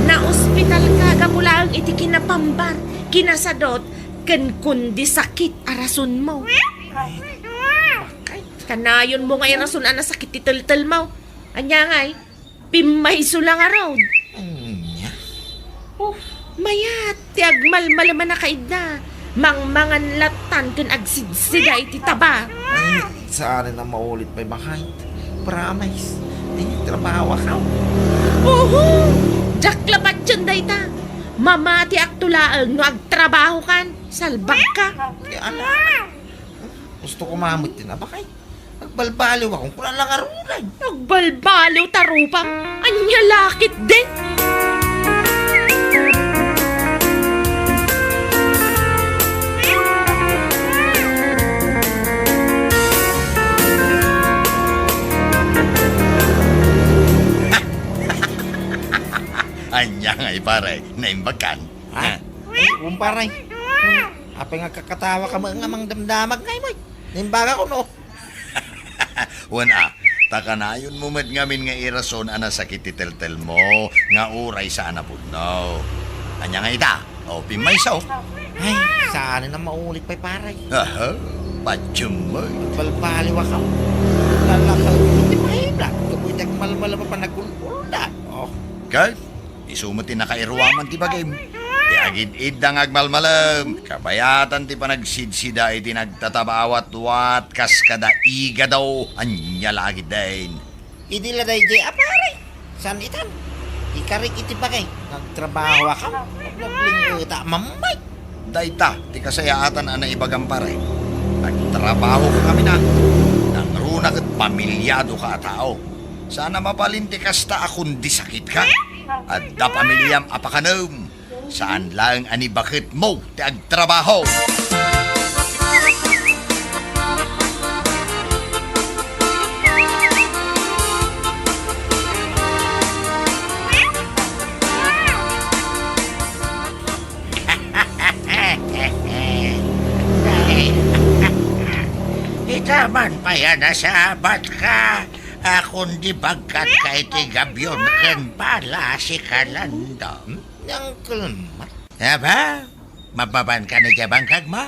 Naospital ka gapu laeng iti kinapambar, kinasadot, ken kundi sakit a rasonmo. Kanayon mo nga irason a nasakit ti teltelmo. Ania ngay? Pimmayso la ngarud. Ania? Oh, mayat ti agmalmalem a nakaidda. Mangmangan lattan ken agsidsida iti taba. Ay, saanen a maulit pay, bakay. Promise. Ay, trabaho ako. Oho! Diak la patien dayta. Mamatiakto laeng no agtrabahokan. Salbagka. Ay, ala. Gusto ko mamut din, bakay. Agbalbaliw ako, kuna la ngaruden. Agbalbaliw ta rupam. Ania la ketdin? Ania ngay, pare? Naimbagkan? Ha? Eh. Ay, kumpare. Apay nga agkakatawa ka met nga mangdamdamag ngay, moy? Naimbagak, no? Wen a, ta kanayonmo met ngamin nga irason a nasakit ti teltelmo, nga uray saan a pudno. Ania ngay ita? O, pimmayso. Ay, saanen a maulit pay, pare. Aha, patiem met. Balbaliw ako. Lalaka, iti mahibla. Kabuy ti agmalmalem a panagul-ulda. Oh. Ket, isu met ti nakairuaman ti bagim. Ti agid-idda nga agmalmalem, kabayatan ti panagsidsida iti nagtatabawatwat kas kada igado. Ania la ketdin? Idi la daydiay a pare, saan itan? Ikarik iti bagay, nagtrabaho ako. Naglingeta, mamay. Dayta ti kasayaatan a naibagam, pare. Nagtrabaho ka ngamin a. Nangruna ket pamilyado ka a tao. Saan a mabalin ti kasta a kundi sakit ka. Adda pamilyam a pakanem. Saan laeng a ni baketmo ti agtrabaho. Ita man pay a nasabat ka. Akon di bagkat ka iti gabion ken bala si Kalando. Hmm? Ni Uncle Mat? Aba, mababan ka ni Jabangkag mo?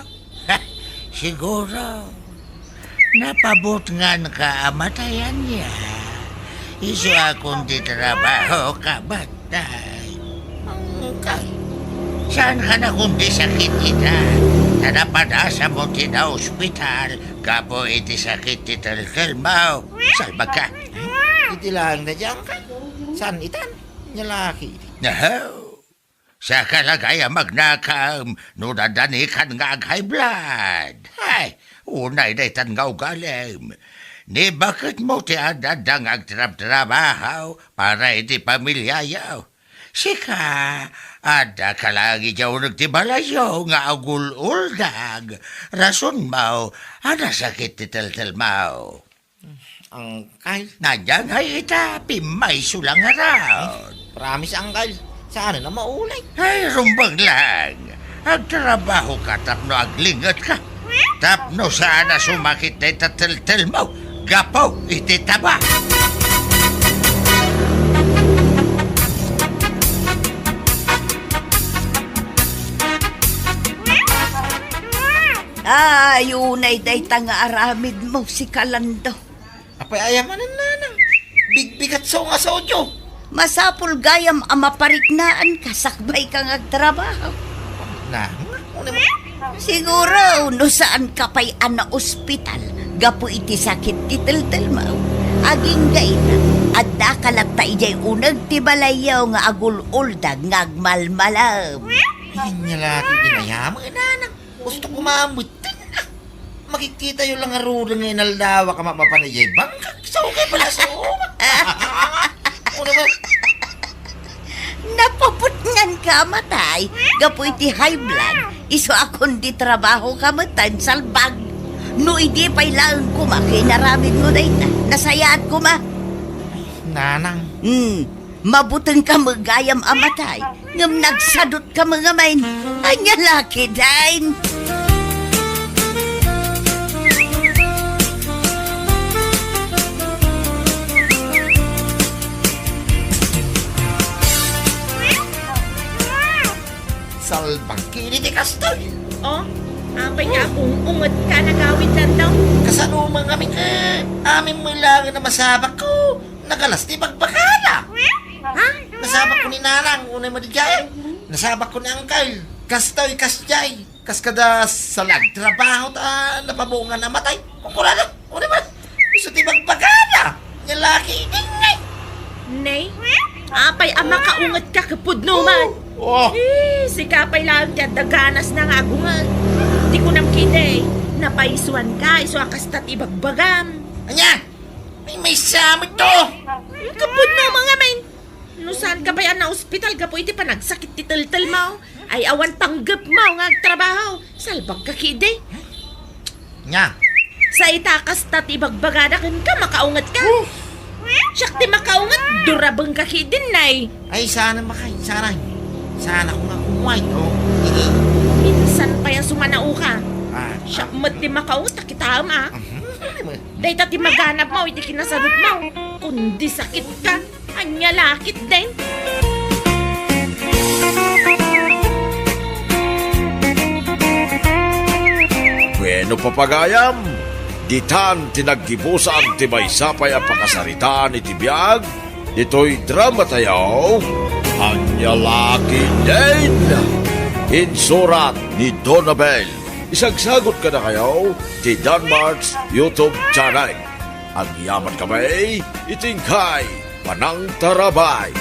Siguro, napabutngan ka a matayan niya. Isu akon di trabaho ka, batay. Uncle. Saan ka na kundi sakit ita? Ta napadasa mo ti na ospital gapu iti sakit ti teltel mo. Salbag ka. Iti laeng na diyan ka. Saan itan? Nya laki iti. Nahaw. Saka lagay a magnakam no dadanikan nga ag-high blood. Ay, unay daytan nga ugalim. Ni bakit mo ti adda nga agtrabtrabaho para iti pamilyayo? Sika, adda ka lang idiay uneg ti balayyo nga agul-uldag. Rason mo, a nasakit ti teltel mo. Uncle. Nadyan hay ita, pimmayso lang aran. Promise, Uncle. Saan na maulay? Ay, rumbeng lang. Agtrabaho ka tapno aglinget ka. Tapno saan a sumakit dayta teltel mo. Gapu iti taba. Ay, unay dayta nga aramid mo, si Kalando. Apay, ayam manen, nanang. Bigbigat so nga sodyo. Masapul gayam a mapariknaan ka, sakbay ka nga agtrabaho. Nanang, una mo. Siguro, no saan ka pay a naospital gapu iti sakit ti teltel mo. Agingga ita, adda ka latta idiay uneg ti balayyo nga agul-uldag nga agmalmalem. Ay, nya laki di mayam, nanang. Gusto ko maambutan. Ah, makikita yo lang a rudeng nga inaldawa ka mapapan idiay bangkak. Sa ukay pala sa uma. Ano ba? Napaputngan ka, matay. Gapu iti high blood. Isu akon di trabaho ka met time salbag. No idi pay laeng kuma kinaramid mo dayta. Nasayaat kuma. Nanang. Hmm. Mabuteng ka met gayam a matay, ngem nagsadut ka met ngamin. Ania la ketdin? Salbag ketdi ti kastoy. Oh, apay nga agung-unget ka nagawid lantaw? Kasano man ngamin, eh, amin met laeng a masabak ko. Nagalas ti bagbagana. Ha? Nasabak ko ni Nanang, unay madi jay. Nasabak ko ni Angkal. Kastoy, kasjay. Kas kada salag trabaho ta napabungan a matay. Kukurada, unay man. Isu ti bagbagana. Nya laki, ingay. Nay, apay a makaunget ka ket pudno man. Oh. Eh, sika pay laeng ti adda ganas na nga agunget. Ti kunam ketdi, napaisuan ka, isu a kasta ti bagbagam. Ania? Ay, maysa met to! Kapudno mo ngamin! No saan ka pay a naospital gapu iti panagsakit ti teltel mo, ay awan panggep mo nga agtrabaho, salbag ka ketdi. Nya? Sa ita kasta ti ibagbagada kenka, makaunget ka. Huh! Siak ti makaunget, durabeng ka ketdin, nay. Ay, sana makay, sana. Sana ko nga kumuway, oh. Insan pay a sumanao ka. Ah, siak ah. Met ti makaunget, ta kitaem, ah. Mhm. Dayta ti maganab mo iti kinasadut mo. Kundi sakit ka, ania la ketdin? Bueno, papagayam, ditan ti naggibusan ti maysa pay a pakasaritaan iti biag ditoy dramatayo, Ania la ketdin? Insurat ni Donabel. Isagsagot kadakayo ti Danmart's YouTube channel. Agyamankami iti inkay panangtarabay.